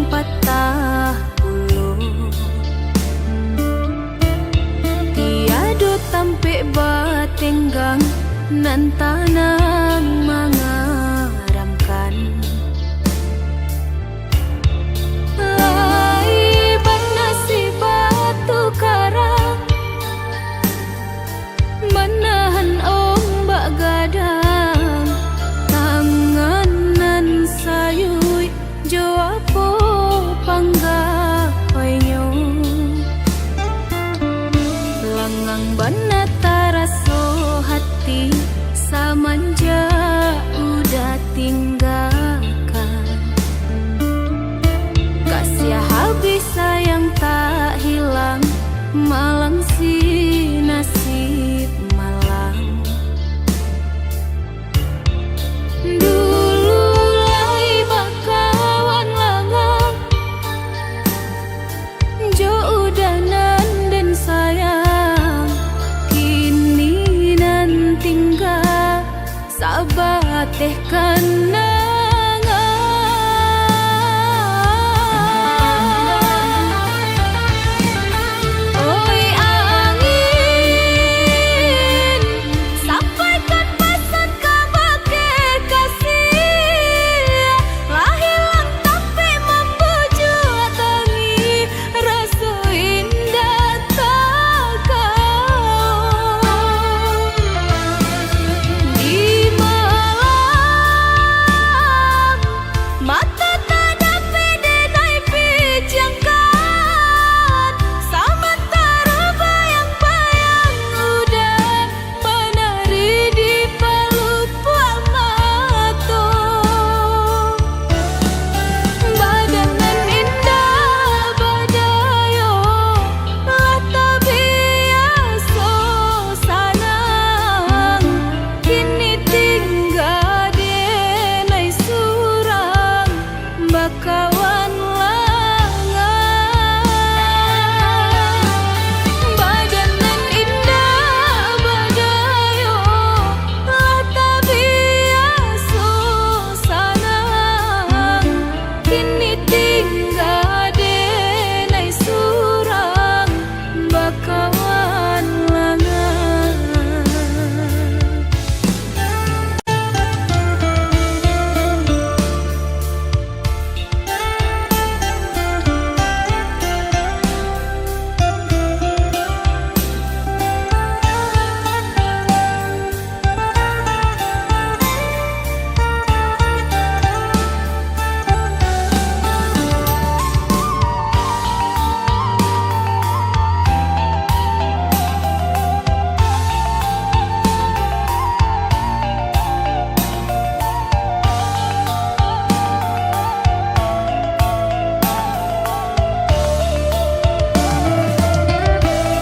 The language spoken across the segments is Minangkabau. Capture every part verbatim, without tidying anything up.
patah pulo. Tiado tampek batenggang nan tanang mangaramkan. Lai banasib batu karang, manahan ombak gadang, tangan nan sayuik jo apo panggawainyo. Langang bana taraso hati samanjak udah tinggakan. Kasiah habih sayang tak hilang, malang si nasib malang. Dulu lai bakawan langang, jo udah nan den sayang, kini nan tingga sabateh kanangan. Oi angin, sampaikan pasan kabake kasiah, lah hilang tapi mambujuak tangih, raso indak takau. Di malam, mata tadapek denai pijamkan, samantaro bayang-bayang udan manari di palupuak mato. Badan nan indak badayo, lah tabiaso sanang, kini tingga denai surang bakawan langang. Badan nan indak badayo, lah tabiaso sanang, kini tingga denai surang bakawan langang.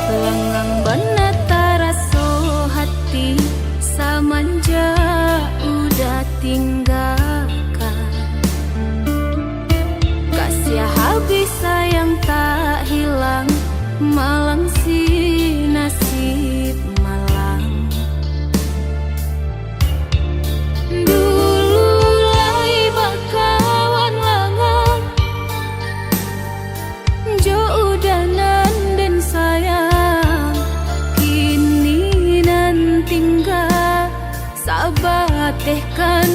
Langang bana taraso hati samanjak udah tinggakan. Kasiah habih sayang tak hilang, malang si nasib malang. Dulu lai bakawan langang, jo udah nan den sayang, kini nan tingga sabateh kan